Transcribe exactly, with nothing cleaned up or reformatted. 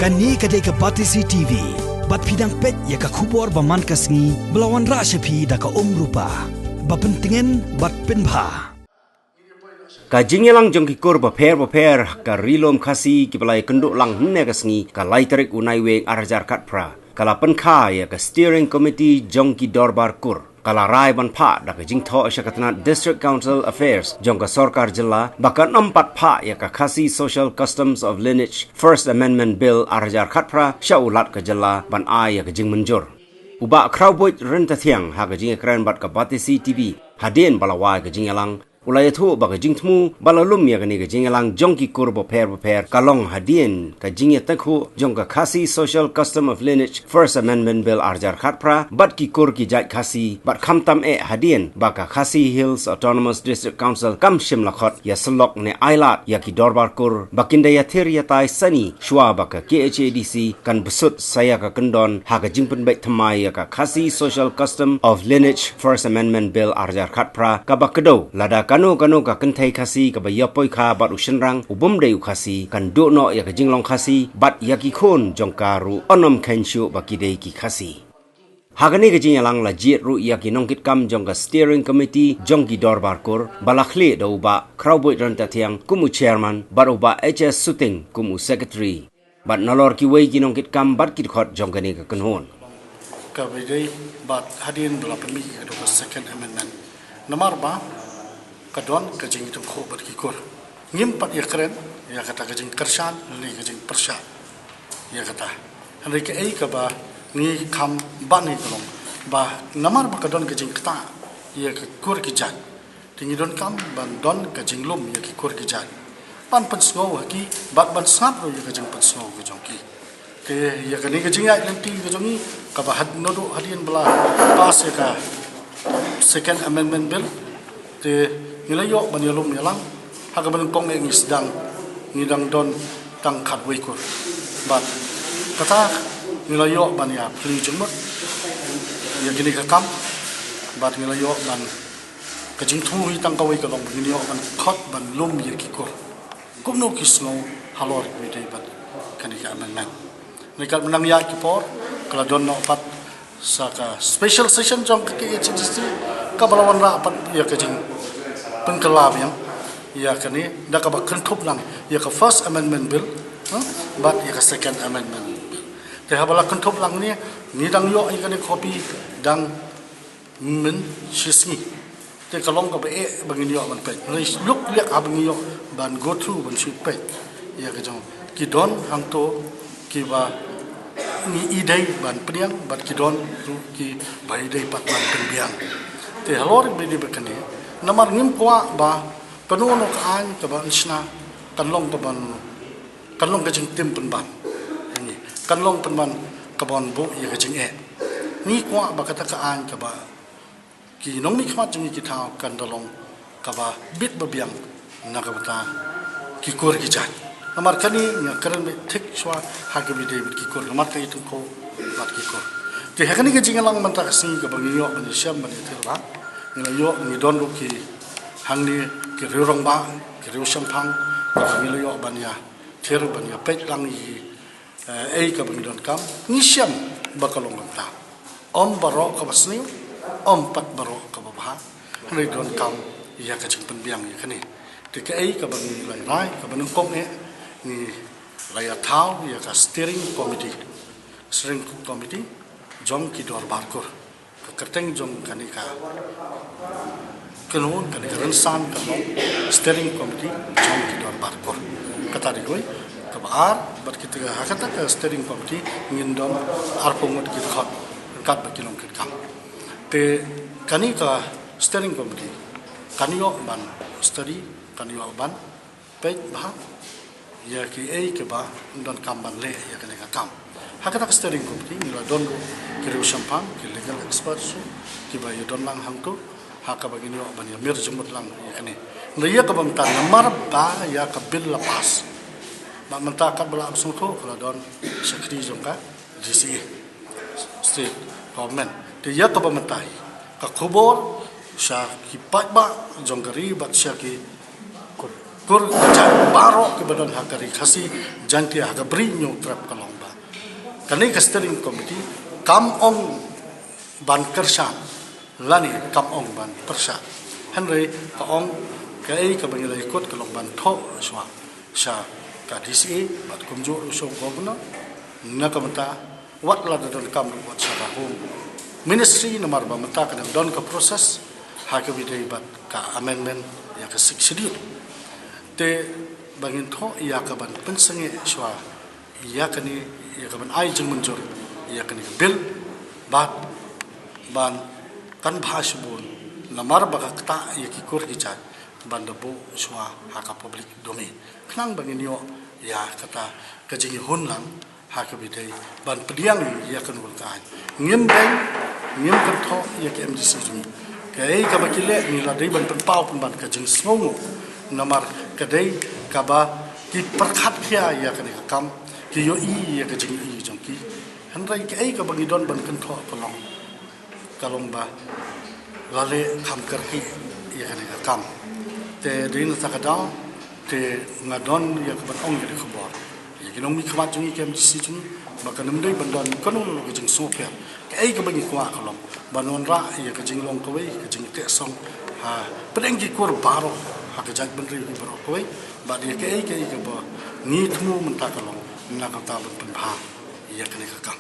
Kane ka dei ka Batesi T V. Bad phi dang peit ïa ka khubor ba man ka sngi ba la wanrah sha phi da ka Umrupa. Ba pyntngen bad pynbha. Ka jingïalang jong ki kur bapher bapher ka Ri Lum Khasi kiba la ïakynduh lang hynne ka sngi ka lai tarik u Naiwieng ar hajar khatphra, ka la pynkha ïa ka Steering Committee jong ki Dorbar Kur. Ka la rai ban phah da ka jingthoh sha ka tnat District Council Affairs jong ka sorkar jylla ba kan ym pat phah ïa ka Khasi Social Customs of Lineage First Amendment Bill ar hajar khatphra sha u Lat ka jylla ban ai ïa ka jingmynjur. U Bah Khrawbuit Ryntathiang ha ka jingïakren bad ka Batesi T V hadien ba la wai ka jingïalang, u la ïathuh ba ka jingthmu ba la lum ïa kane ka jingïalang jong ki kur bapher bapher ka long hadien ka jingïatyngkhuh jong ka Khasi Social Custom of Lineage First Amendment Bill ar hajar khatphra bad ki kur ki jait Khasi, bad khamtam eh hadien ba ka Khasi Hills Autonomous District Council kam shym la khot ïasyllok ne ailad ïa ki Dorbar Kur ba kin da ïathir ïatai sani shuwa ba ka K H A D C kan bsut sa ïa ka kyndon ha ka jingpynbeit thymmai ïa ka Khasi Social Custom of Lineage First Amendment Bill ar hajar khatphra kaba kdew lada kano kano ka kynthei Khasi kaba ïapoikha bad u shynrang u bym dei u Khasi kan duh noh ïa ka jinglong Khasi bad ïa ki khun jong ka ruh yn ym kheiñ shuh ba ki dei ki Khasi. Ha kane ka jingïalang la jied ruh ïa ki nongkitkam jong ka Steering Committee jong ki Dorbar Kur ba la khlieh da u Bah Khrawbuit Ryntathiang kum u Chairman bad u Bah H S Suting kum u Secretary. Bad nalor kiwei ki nongkitkam bad ki dkhot jong kane ka kynhun. Kaba dei bad hadien ba la pynmih ïa ka second amendment. Namar ba ka don ka jingïatyngkhuh bad ki kur. Ngim pat ïakren ïa kata ka jingkyrshan ne ka jingpyrshah ïa kata. Hynrei kaei kaba ngi kham ban ïa ka long ba namar ba ka don ka jingktah ïa ka kur ki jait. Te ngi donkam ban don ka jinglum ïa ki kur ki jait ban pynsngew ha ki bad ban sngap ruh ïa ka jingpynsngew ka jong ki. Te ïa kane ka jingïaid lynti ka jong ngi kaba had naduh hadien ba la pass ïa ka second amendment bill. Te ngi la ïoh ban ïalum ïalang ha kaba nyngkong eh ngi sdang ngi dang don tang khatwei kur. Bad kata ngi la ïoh ban ïa plie jingmut ïa kine ka kam bad ngi la ïoh ban ka jingthmu hi tang kawei ka long ba ngin ïoh ban khot ban lum ïa ki kur. Kumno ki sngew halor kaba ïadei bad kane ka amendment. Ngi kat mynta ïa ki por ka la don noh pat sa ka special session jong ka K H A D C kaba la wanrah pat ïa ka jingpynkylla biang ïa kane da kaba kynthup lang ïa ka first amendment bill, ha, bad ïa ka second amendment bill. Te haba la kynthup lang ne ngi dang ïoh ïa kane copy dang mynta shi sngi. Te ka long kaba eh ba ngin ïoh ban peit. Hynrei luk liak haba ngin ïoh ban go through ban shu peit ïa ka jong ki don hangto kiba ngi i dei ban pdiang bad ki don ruh kiba i dei pat ban pynbiang. Te halor ba dei ba kane namar ngim kwah ba kano kano ka aiñ kaba ngi shna kan long kaban kan long ka jingtim pynban. Ngi kan long pynban kaban buh ïa ka jingeh. Ngi kwah ba kata ka aiñ kaba ki nongmihkhmat jong ngi ki thaw kan da long kaba bit ba biang na ka bynta ki kur ki jait. Namar kane nga kren beit thik shuwa ha kaba ïadei bad ki kur namar ka ïatyngkhuh bad ki kur. Te ha kane ka jingïalang mynta ka sngi kaba ngi ïoh ban ïashem ban ïathir bha ngi la ïoh ngi don ruh ki hangne ki riew rangbah ki riew shemphang kaba ngi la ïoh ban ïathir ban ïapeit lang ïa ki eh, ei kaba ngi donkam ngi shem ba ka long kumta. Ym baroh kaba sniew ym pat baroh kaba bha. Hynrei donkam ïa ka jingpynbiang ïa kane. Te kaei kaba ngi la rai kaba nyngkong eh ngi la ïa thaw ïa ka steering committee, steering committee jong ki dorbar kur. Ka kyrteng jong kane ka kynhun kane ka rynsan ka long steering committee jong ki dorbar kur. Kata dei kawei, kaba ar bad kita ha kata ka steering committee ngin don arphew ngut ki dkhot ryngkat bad ki nongkitkam. Te kane ka steering committee kan ïoh ban study kan ïoh ban peit bha ïa kiei kiba donkam ban leh ïa kane ka kam. Ha kata ka steering committee ngi la don ruh ki riew shemphang ki legal experts ruh kiba ïa don lang hangto ha kaba ngin ïoh ban ïa mir jingmut lang ïa kane. Nda ïa kaba mynta namar ba ïa ka bill la pass. Ba mynta katba la ap sngewthuh ka la don shakri jong ka G C A. State government. Te ïa kaba mynta hi ka khubor sha ki paidbah jong ka ri bad sha ki kur ka jait baroh kiba don ha ka ri Khasi Jaintia ha ka Bri Hynñiewtrep ka long Kane ka steering committee kam ong ban kyrshan lane kam ong ban pyrshah. Hynrei ka ong kaei kaba ngi la ïakut ka long ban thoh shuwa sha ka D C A bad kumjuh ruh sha u Governor. Na ka bynta wat la da donkam ruh wat sha ka Home Ministry namar ba mynta ka dang don ka process ha kaba ïadei bad ka amendment ïa ka Sixth Schedule. Te ba ngin thoh ïa ka ban pynsangeh shuwa ïa kane, ïa ka ban ai jingmynjur ïa kane ka bill bad ban kan bha shibun namar ba ka ktah ïa ki kur ki jait ban da buh shuwa ha ka public domain. Khnang ba ngin ïoh ïa kata ka jingïahun lang ha kaba ïadei ban pdiang ïa kano ka aiñ. Ngim dei, ngim kynthoh ïa ka M D C jong ngi. Kaei kaba ki leh ngi la dei ban pynpaw pynban ka jingsngewnguh namar ka dei kaba ki pyrkhat khia ïa kane ka kam, ki ïohi ïa ka jingïohi jong ki. Hynrei kaei kaba ngi don ban kynthoh ka long, ka long ba la leh kham kyrkieh ïa kane ka kam. Te dei na kata ka daw te nga don ïa ka ban ong ïa ka khubor ïa ki nongmihkhmat jong ngi, ki M D C jong ngi, ba kan ym dei ban don kano kano ka jingsngewpher. Kaei kaba ngi kwah ka long ban wanrah ïa ka jinglong kawei, ka jingteh song hapdeng ki kur baroh ha ka jaitbynriew baroh kawei. Bad ïa kaei kaei kaba ngi thmu mynta ka long na ka bynta ban pynbha ïa kane ka kam.